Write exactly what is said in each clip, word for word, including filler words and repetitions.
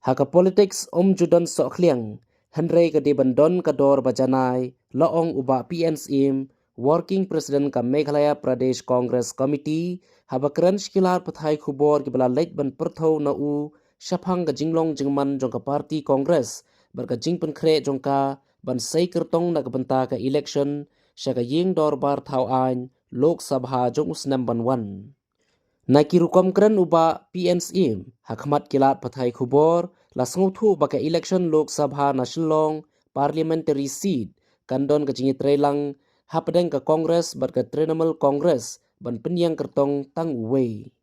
Ha ka politics um ju don sohkhliang, hynrei ka dei ban don ka dor ba janai, la ong u Bah P N Syiem, Working President ka Meghalaya Pradesh Congress Committee, haba kren sha ki lad pathai khubor kiba la leit ban pyrthuh na u shaphang ka jinglong jingman jong ka party Congress bad ka jingpynkhreh jong ka ban sei kyrtong na ka bynta ka election sha ka ïing dorbar thaw aiñ Lok Sabha jong u snem ban wan. Na ki rukom kren u Bah P N Syiem ha khmat ki lad pathai khubor, la sngewthuh ba ka election Lok Sabha na Shillong Parliamentary Seat kan don ka jingïatreilang hapdeng ka Congress bad ka Trinamool Congress ban pynïeng kyrtong tang uwei.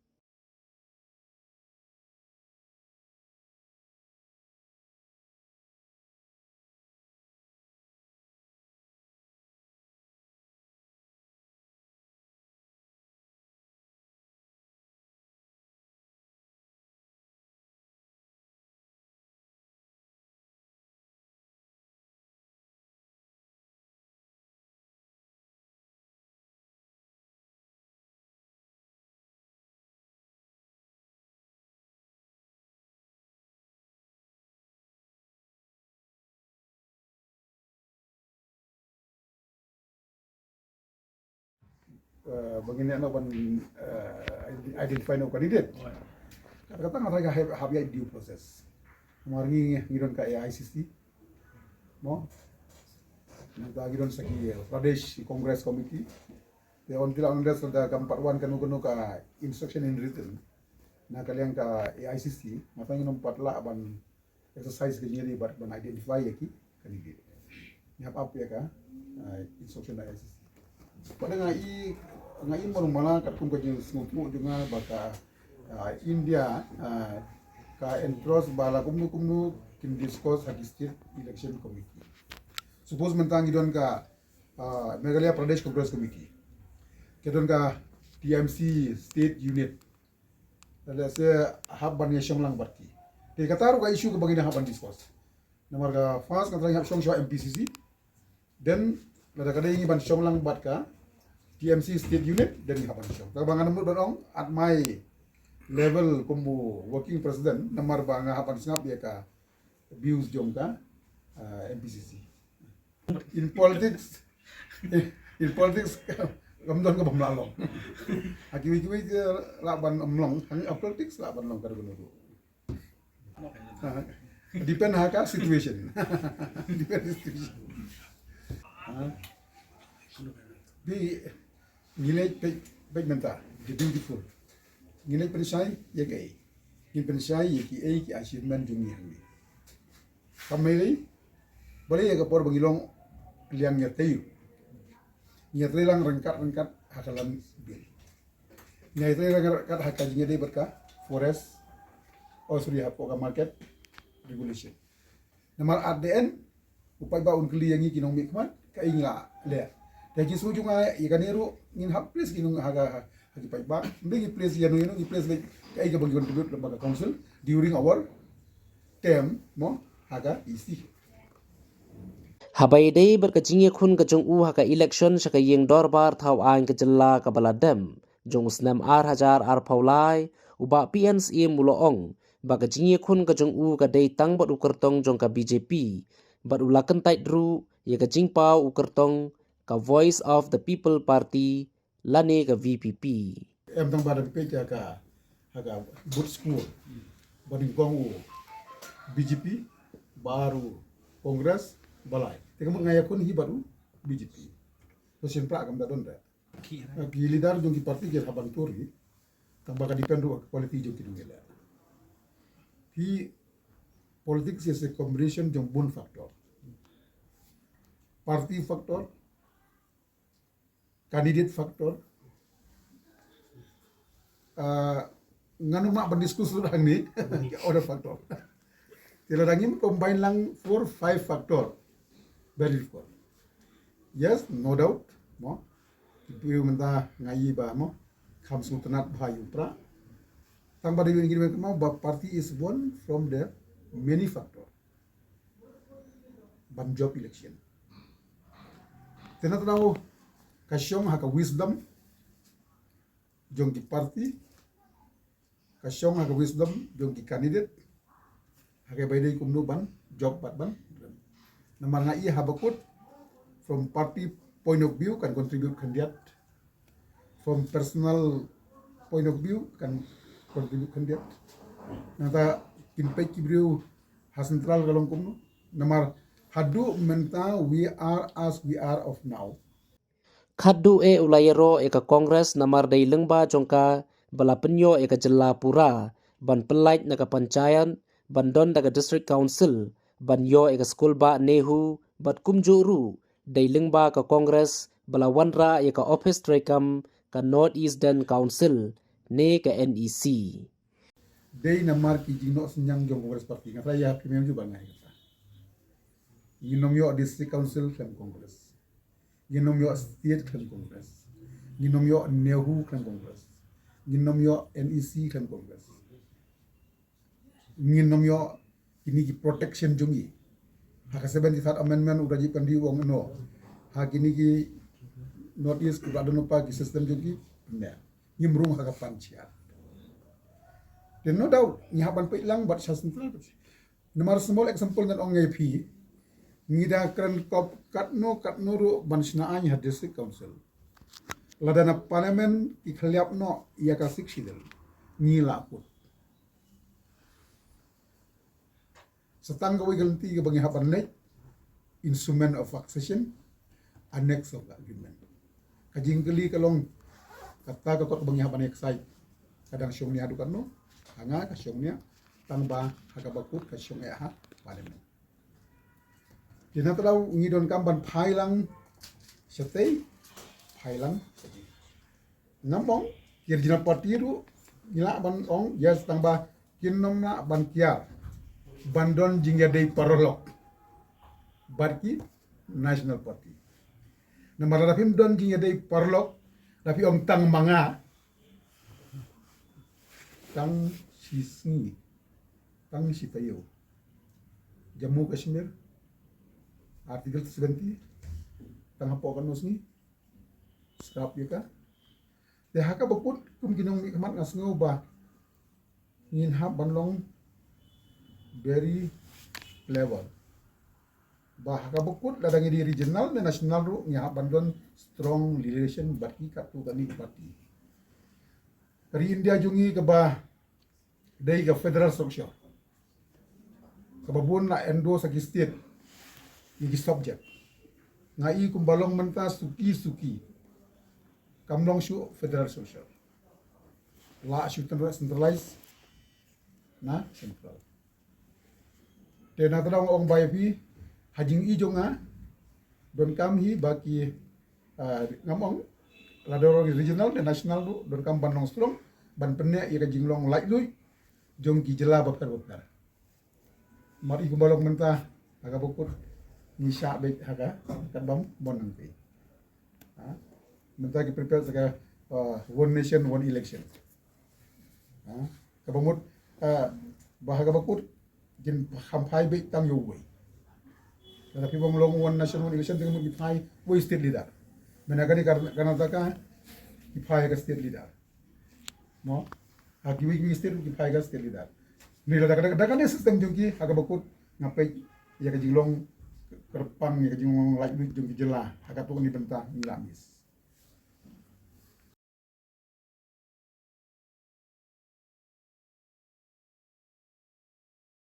Eh, ba ngin ïa noh ban, eh, identify noh candidate. Kata kata nga trai ka hap, hap ïa due process. Namar ngi, ngi don ka A I C C. Mo. Nangta ngi don sa ki, eh, Pradesh Congress Committee. Te on tila on des da kam pat wan kano kano ka instruction in written na ka liang ka A I C C, nga trai ngin ym pat lah ban exercise ka jingïadei bad ban identify ïa ki candidate. Ngi hap ap ïa ka, ah, instruction na A I C C. Pat nga i, nga i mar mala katkum ka jingsngewthuh jong nga ba ka, ah, India, ah, ka entrust ba la kumno kumno kin discuss ha ki state election committee. Suppose mynta ngi don ka, ah, Meghalaya Pradesh Congress Committee. Ki don ka T M C state unit. Lada se hap ban ïa shong lang bad ki. Te kata ruh ka issue kaba ngin hap ban discuss. Namar ka first nga trai hap shong sha M P C C. Then lada ka dei ngi ban shong lang bad ka T M C state unit, then ngi hap ban shong. Kaba nga nym mut ban ong at my level kum u working president, namar ba nga hap ban sngap ïa ka views jong ka, ah, M P C C. In politics, in politics, kam don kaba ym lah long. Ha kiwei kiwei te lah ban ym long, ha politics lah ban long ka ruh. Ha, depend ha ka situation. Depend situation. Ha. Di ngi leit peit, peit mynta, the beautiful. Ngi leit pynshai ïa kaei? Ngi pynshai ïa kiei ki achievement jong ngi hangne. Kam mei lei, balei ïa ka por ba ngi long liang ïa tei. Ngi ïatreilang ryngkat ryngkat ha ka land bill. Ngi ïatreilang ryngkat ha ka jingïadei bad ka forest, oh sorry, hapoh ka market regulation. Namar at the end, u paidbah un kylli ïa ngi ki nongmihkhmat, kaei ngi la leh. Te ki shu jong nga ïa kane ruh ngin hap place ki nong ha ka, ha ki paidbah. Ym dei ngi place ïano ïano, ngi place beit kaei kaba ngi contribute lyngba ka council during our term mo ha ka E C. Haba ïadei bad ka jingïakhun ka jong u ha ka election sha ka ïing dorbar thaw aiñ ka jylla kaba la dem jong u snem ar hajar arphew lai, u Bah P N Syiem u la ong ba ka jingïakhun ka jong u ka dei tang bad u kyrtong jong ka B J P, bad u la kyntait ruh ïa ka jingpaw u kyrtong ka Voice of the People Party lane ka V P P. Em tang ba da peit ha ka, ha ka vote score ba nyngkong u B J P, ba ar u Congress, ba lai. Te ka mut nga ïakhun hi bad u B J P. To sien pra kam da don da. Ki leader jong ki party ki hap ban tur hi. Tang ba ka depend ruh quality jong ki nongïaleh. Hi politics is a combination jong bun factor. Party factor, candidate factor, ah, ngan ym lah ban discuss ruh hangne, other factor. Te lada ngim combine lang four, five factor, very difficult. Yes, no doubt, mo. Ki briew mynta nga ïohi ba, mo, kham sngewtynnat bha ïa u pra. Tang ba dei ngi dei mo ba party is one from the many factor ban jop election. Te na tnao ka shong ha ka wisdom jong ki party, ka shong ha ka wisdom jong ki candidate, Ha ka bai dei kumno ban jop bad ban. Namar nga i ha bakut, from party point of view kan contribute khyndiat. From personal point of view kan contribute khyndiat. Nangta kin peit ki briew ha central ka long kumno. Namar haduh mynta we are as we are of now. Khadduh eh u la ïaroh ïa ka Congress namar dei lyngba jong ka ba la pynïoh ïa ka jylla pura ban pyllait na ka panchayat, ban don da ka District Council, ban ïoh ïa ka skul bah NEHU, bad kumjuh ruh dei lyngba ka Congress ba la wanrah ïa ka ophis treikam ka North Eastern Council ne ka NEC. Dei namar ki jingnoh synñiang jong Congress Party, nga trai ïa phi mem ju ban ngai kata. Ngin ym ïoh District Council khlem Congress. Ngin ym ïoh state khlem Congress. Ngin ym ïoh NEHU khlem Congress. Ngin ym ïoh NEC khlem Congress. Ngin ym ïoh kini ki protection jong ngi. Ha ka seventy-third amendment u Rajiv Gandhi u ong no. Ha kini ki North East ki ba don pa ki system jong ki ne. Ngim rung ha ka panchayat. Then no doubt ngi hap ban peit lang bad sha central. Namar small example ngan ong ïa phi. Ngi da kren kop katno katno ruh ban shna aiñ ha District Council. Lada na Parliament ki khliap noh ïa ka Sixth Schedule, ngi la kut. Sa tang kawei ka lynti kaba ngi hap ban leit, instrument of accession, annex of the agreement. Ka jingkylli ka long, kata ka kot kaba ngi hap ban excite, ka dang shong nia haduh katno? Ha nga ka shong nia, tang ba ha kaba kut ka shong eh ha Parliament. Te na tang ngi donkam ban phai lang shatei, phai lang shatei. Ngam ong ki regional party ruh ngi lah ban ong yes, tang ba kin ym lah ban kiar ban don jingïadei paralok bad ki national party. Namar lada phim don jingïadei paralok, lada phi ong tang ma nga, tang shi sngi, tang shi taïew. Jammu Kashmir, Article seventy, tang hapoh katno sngi, scrap ïa ka. Te ha kaba kut kum ki nongmihkhmat nga sngew ba ngin hap ban long very clever. Ba ha kaba kut lada ngi dei regional ne national ruh ngi hap ban don strong relation bad ki katto katne ki party. Ka ri India jong ngi kaba dei ka federal structure. Kaba bun la endorse ha ki state ïa ki subject. Nga i kumba long mynta suki suki. Kam long shuh federal structure. La shu centralize na central. Te na tang ong ba ïa phi ha jing i jong nga donkam hi ba ki, ah, ngam ong lada regional ne national ruh donkam ban long strong ban pynneh ïa ka jinglong laitluid jong ki jylla bapher bapher. Mar i kumba long mynta ha kaba kut ngi shah beit ha ka katba ym bun nangtei. Ha? Mynta ki prepare sa ka, ah, one nation one election. Ha? Kaba mut, ah, ba ha kaba kut kin kham phai beit tang ïa uwei. Lada phi bym long one nation one election te ka mut ki phai uwei state leader. Mynta kane Kar-, Karnataka ki phai ka state leader. Mo? Ha kiwei kiwei state ki phai ka state leader. Ni lada ka, da kane system jong ki ha kaba kut nga peit ïa ka jinglong kyrpang ïa ka jinglong laitluid jong ki jylla ha katto katne bynta ngi la miss.